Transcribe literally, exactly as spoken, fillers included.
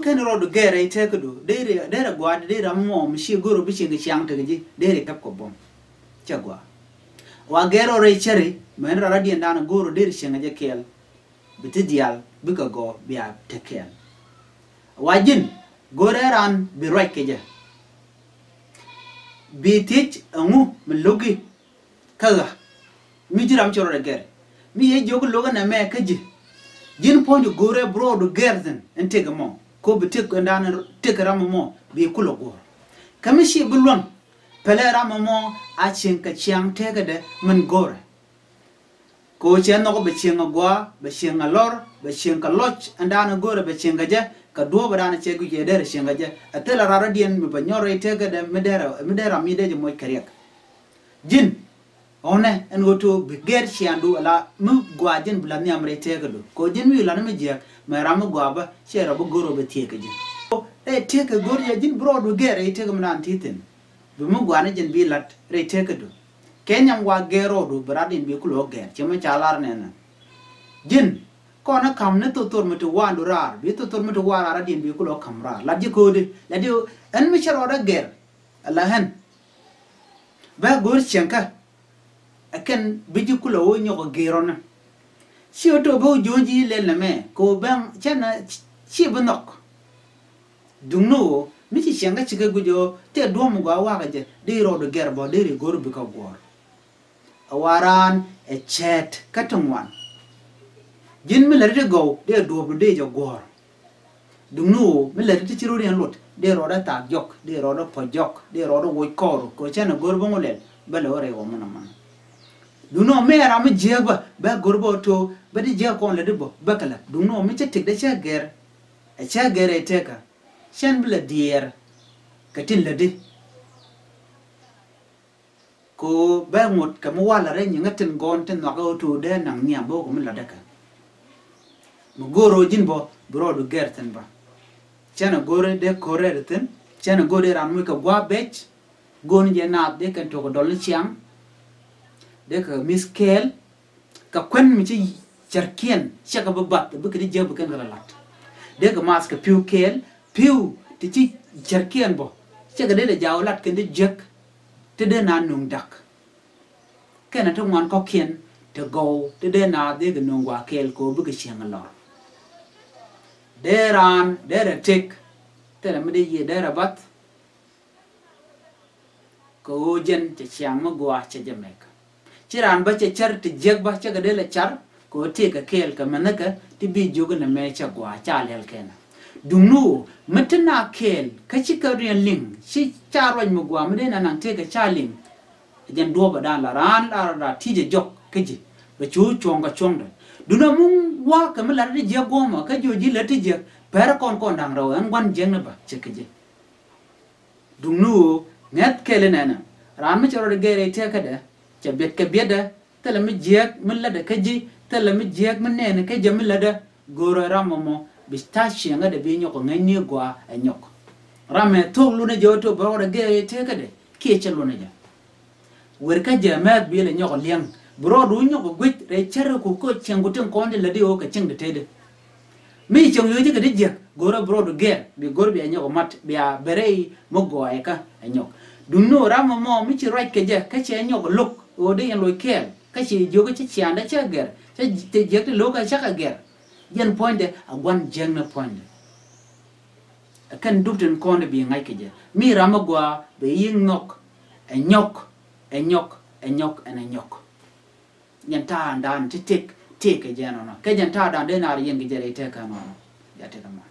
Ɛn rɔɔdu gɛr rɛy tëkädu, deri, deri gua̱a̱, deri ram mɔ mi ci go̱r bi cieŋ kɛ ciaŋ tekɛ ji̱, deri kɛp kɛ buɔ̱m. Cɛ gua̱a̱. Wa gɛr rɔɔdu rɛy cäri, mɛn rara diɛn da̱a̱n go̱r deri cieŋ kɛ jɛ kɛɛl. Bi ti diaal, bikɛ gɔɔ, bia te kɛɛl. Wa ji̱n, go̱rɛ ran bi ruac kɛ jɛ. Bi thiec ɛŋu mi lo̱ki kä ɣä. Mi ji̱ ram cɛ rɔɔdɛ gɛr. Mi yɛ jiök lo̱k ɛn ɛmɛ kä ji̱. Ji̱n puɔ̱nydu go̱rɛ bi rɔɔdu gɛr thi̱n ɛn tëk ɛmɔ. Ko bi tëk ɛn da̱a̱n tëk ram ɛmɔ bi kulɛ guɔ̱ɔ̱r. Kä mi ci bi luäŋ. Pɛlɛ ram ɛmɔ a cieŋ kɛ ciaŋ tëkädɛ min go̱rɛ. Kɛ ɣöö cɛ nhɔk bɛ cieŋ a gua̱a̱, bɛ cieŋ a lɔr, bɛ cieŋ kɛ lɔc, ɛn da̱a̱n a go̱rɛ bɛ cieŋ kɛ jɛ, kɛ duɔ̱ɔ̱p ɛ da̱a̱n a cɛ guic ɛ derɛ cieŋ kɛ jɛ. Ɛ thilɛ rat rɔ̱diɛn mi bɛ nyɔr rɛy tëkädɛ mi derɛ, mi derɛ ram mi dee jɛ moc kɛ riɛk. Ji̱n, ɣɔnɛ, ɛn ɣöö to̱ bi gɛr ciaŋdu ala mi gua̱a̱ ji̱n bi la nhiam rɛy tëkädu. Kɛ ɣöö ji̱n mi lat mi jiääk, mɛ ram mi gua̱a̱ bä, cɛ rɔ bi go̱r ɣöö bɛ thiëëk kɛ ji̱n. Rɛy tëkä go̱r jɛ ji̱n bi rɔɔdu gɛr rɛy tëkä mi naan ti thi̱n. Bi mi gua̱a̱ ni ji̱n bi lat rɛy tëkädu. Kɛ nhiam wa gɛr rɔɔdu bi rat in bi kulɛ wä gɛr. Cɛ mi ca lar nɛnɛ. Ji̱n, kɔn ɛ ka̱m ni thothor mi ti waandu raar. Bi thothor mi ti waar raar rat in bi kulɛ wä ka̱m raar. Lat ji̱ ko̱o̱di. Lat ji̱ ɛn mi cɛ rɔɔdɛ gɛr. Ala ɣän. Bä go̱r cieŋkä. Ɛ kɛn bi ji̱ kulɛ wä nyɔk ɛ gɛr ɔnɛ. Ci ɣä to̱ bä wä jo̱o̱n ji̱ lɛl nɛmɛ. Kɛ wä bäŋ cɛn ci bi nhɔk. Duŋni ɣöö mi ci cieŋkä cikɛ guic ɣöö tëë duɔ̱ɔ̱p mi gɔaa wakä jɛ dee rɔɔdu gɛr bä dee ri go̱r bikɛ guɔ̱ɔ̱r. Ɛ wa raan ɛ cɛɛt kä ti ŋuan. Ji̱n mi läti ti gɔw dee duɔ̱ɔ̱pdu dee jɛ guɔ̱ɔ̱r. Duŋni ɣöö mi läti ti ci rɔ̱diɛn luɔt dee rɔɔdɛ thaak jɔk, dee rɔɔdɛ puɔ̱c jɔk, dee rɔɔdɛ woc kɔɔru kɛ ɣöö cɛn ɛ go̱r bä ŋu lɛl bä lɛ wä rɛy wä mɛn ɛ mɛn. Duŋni ɣöö mi ɛ ram mi jiääk bä bä go̱r bä ɣä to̱ bä ti jiääk kɔn läti bä bä kɛ la̱t. Duŋni ɣöö mi cä tëkdɛ cä gɛr ɛ cä gɛr ɛ tëkä. Cɛn bi lɛ diɛɛr kɛ tin lätdi. Kɛ ɣöö bɛ ŋot kɛ mi walɛ rɛy nyiŋä tin gɔ̱ɔ̱n tin nhɔakä ɣöö to̱ dee naŋ nhiam bä wä kɛ mi lätdɛ kɛ. Mi go̱o̱r ɣöö ji̱n bä bi rɔɔdu gɛr thi̱n bä. Cɛn ɛ go̱o̱r dee ko̱r rɛɛt thi̱n, cɛn ɛ go̱o̱r dee ran muc kɛ gua̱a̱p bec, go̱o̱n jɛ naath dee kɛn tok kɛ dɔl ni ciaŋ. Dee kɛ mi̱th kɛɛl. Kɛ kuän mi ci cärkiɛn cɛ kɛ bi bath bikɛ ti jiäk bi kɛn kɛ la lat. Dee kɛ math kɛ pi̱w kɛɛl, pi̱w ti ci cärkiɛn bɔ cɛ kɛ dee dee jaw lat kɛn ti jiäk ti dee na nuŋ dak. Kɛnɛ ti ŋuan kɔ̱kiɛn ti gɔw ti dee na dee kɛ nuŋ gua̱a̱ kɛɛl kɛ ɣöö bikɛ cieŋ lɔr. Dee raan dee rɛ tëk thilɛ mi dee yiëë dee rɛ bath. Kɛ ɣöö jɛn cɛ ciaŋ mi gɔaa cɛ jɛ mɛk. Ci raan bä cɛ cär ti jiäk bä cɛ kɛ dee lɛ car kɛ ɣöö tëëkɛ kɛɛl kɛ mɛnhäkɛ ti bi jiök inɛ mɛ cɛ gɔaa ca lɛl kɛnɛ. Duŋni ɣöö mi ti na kɛɛl kä ci kɛ riɛn liŋ ci ca ruac mi gɔaa mi dee na naŋ tëëkɛ ca liŋ. Jɛn duɔ̱ɔ̱pɛ daan la raan la raan ti̱i̱ jɛ jɔk kä ji̱ bɛ cu cuɔ̱ŋ kɛ cuɔ̱ŋdɛ. Duŋni ɣöö mi wa̱a̱ kɛ mi lat ti jiäk guɔ̱ɔ̱mɔ kä jiök ji̱ lät ti jiäk pɛrɛ kɔn kɔn da̱ŋ rɛw ɛn gua̱n jiäkni bä cɛ kä ji̱. Duŋni ɣöö ŋäth kɛl inɛnɛ raan mi cɛ rɔɔdɛ gɛɛr rɛy tëkädɛ cɛ biɛt kɛ biɛtdɛ thilɛ mi jiääk mi lätdɛ kä ji̱ thilɛ mi jiääk mi nɛɛni kä jɛ mi lätdɛ. Go̱o̱rä ram mɔmɔ bi ta̱a̱ ciɛŋädɛ bi nyɔk kɛ ŋäcni gɔaa ɛ nyɔk. Ram ɛ thok lunɛ jɛ ɣöö to̱ bɛ rɔɔdɛ gɛɛr rɛy tëkädɛ kiɛ cɛ lunɛ jɛ. Wer kä jɛ mɛth bi lɛ nyɔk liɛŋ bi rɔɔdu nyɔk guic rɛy cär ku kä cieŋ ku tin kɔn ti lätdi ɣöö kɛ cieŋ ti tetdi. Mi cieŋ yo̱o̱ ci kɛ ti jiäk go̱rä bi rɔɔdu gɛr bi go̱r bia nyɔk mat bia bɛ rɛy mi gɔaaɛ kä ɛ nyɔk. Duŋni ɣöö ram ɛmɔ mi ci ruac kɛ jɛ kä cɛ nyɔk lo̱k ɣöö dee yɛn loc kɛɛl kä ci jiök ci ciaandɛ cä gɛr cä jiäk ti lo̱k kä cä kɛ gɛr. Jɛn puɔ̱nydɛ a gua̱n jiäkni puɔ̱nydɛ. Ɛ kɛn dup tin kɔn bi ŋa̱c kɛ jɛ mi ram mi gɔaa bɛ yi̱k nhɔk. Ɛ nyɔk ɛ nyɔk ɛ nyɔk ɛn ɛ nyɔk. Jɛn ta̱a̱ dan ti tëk tëk kɛ jɛ nɔnɔ kɛ jɛn ta̱a̱ dan dee naar yɛn kɛ jɛ rɛy tëkä nɔnɔ. Ja tëkä mɔ.